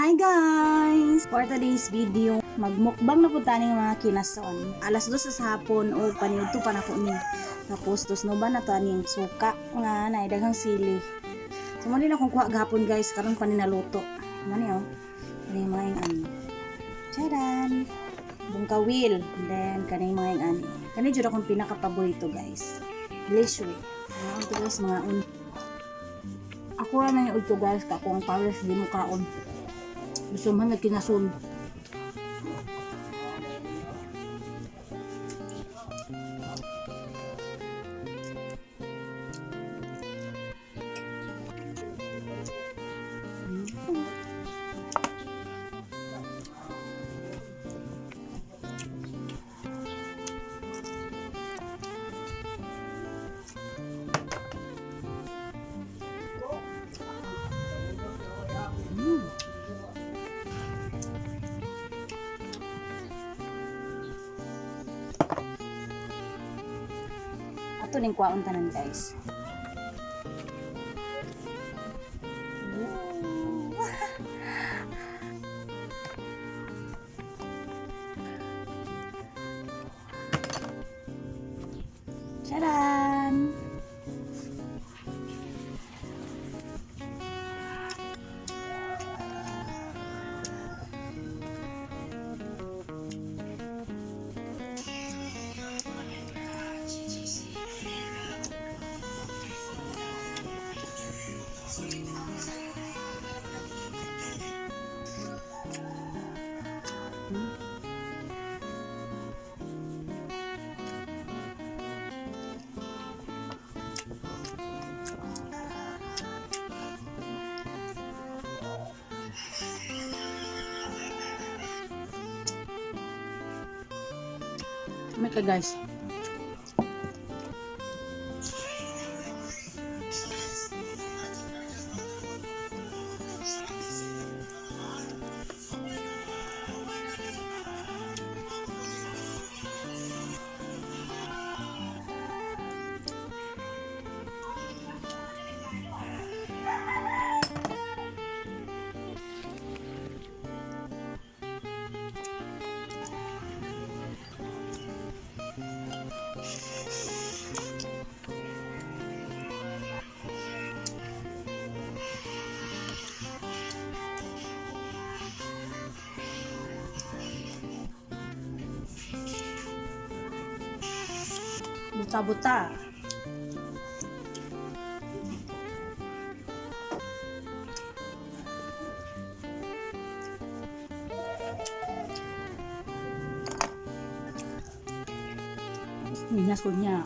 Hi guys! For today's video, magmukbang na po tayo ng mga kinason. Alas 2 sa hapon o paniudto pa nako ni. Tapos dos no ba na to aning suka nga na daghang sili. So mo din akong kuha gahapon, guys, karon pa ni naluto. Mani oh. Kani mga ing ani. Charan! Bungkawil. And then kaning mga ing ani. Kani jud akong pinaka-paborito, guys. Lishwe. Mga to guys, mga un. Ako ra man yung udto, guys, ka akong pares di mo kaon. Gusto man nagkinasun. Ato ning kwaon tanan, guys. Charan! May ka, guys. Buta-buta. Minason niya.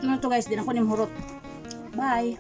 Ano to, guys, din ako ni hurot. Bye!